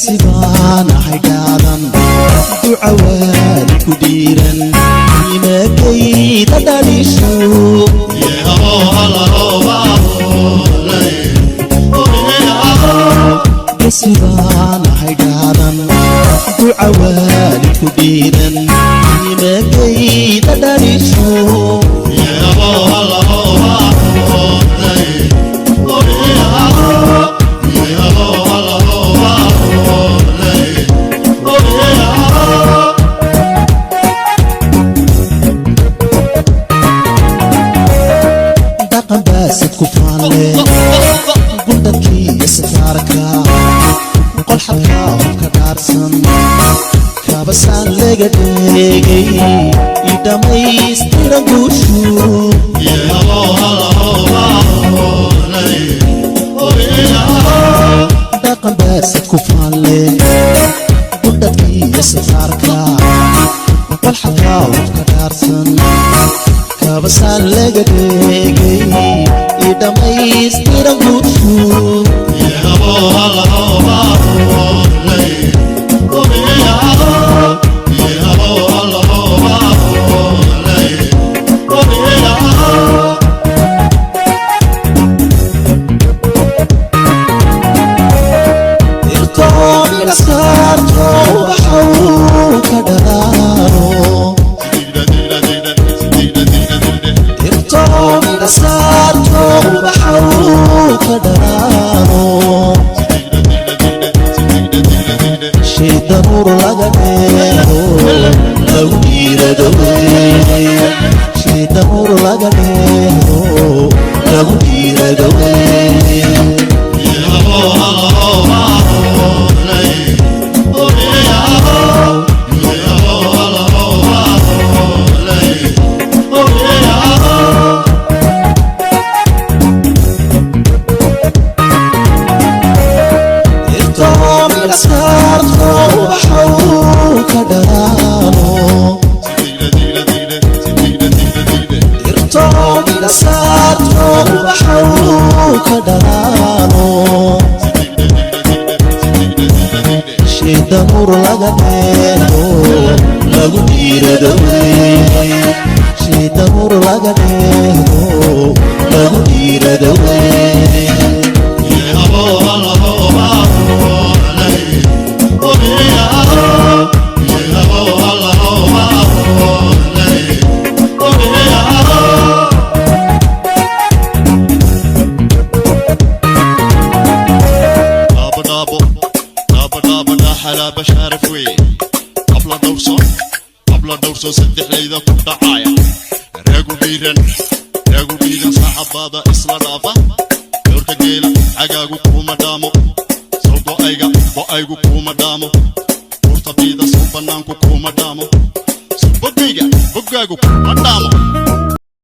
Gesibaan ahay dhaadan, ducawaad ku dhiiran, imakayda dhalisho. Gesibaan ahay dhaadan, ducawaad ku dhiiran, imakayda dhalisho. Dhaqan baasid ku faalle, gundadkiiyo sifaarka, qolxadka hubka dhaarsan, kabasaan laga dheegay, i dhammaystiran guushu. Dhaqan baasid ku faalle, gundadkiiyo sifaarka, qolxadka hubka dhaarsan, kabasaan laga dheegay, i dhammaystiran guushu. Irtoominasaarto waxau ka dhalaalo, irtoominasaarto waxau ka dhalaalo, shaydanuur laga dheero lagu dhiirado wey, shaydanuur laga dheero lagu dhiirado wey. Irtoominasaarto waxau ka dhalaalo, irtoominasaarto waxau ka dhalaalo, shaydanuur laga dheero lagu dhiirado wey, shaydanuur laga dheero lagu dhiirado wey. Habla dhowrso, saddexlayda ku dhacaya, reegu dhiiran, reegu dhiiran, saacabaada isla dhaafa, doorka geela cagaagu kuma dhaamo, sow go'ayga go'aygu kuma dhaamo, buurta biida sow bannaanku kuma dhaamo, sow bogayga boggaagu kuma dhaamo.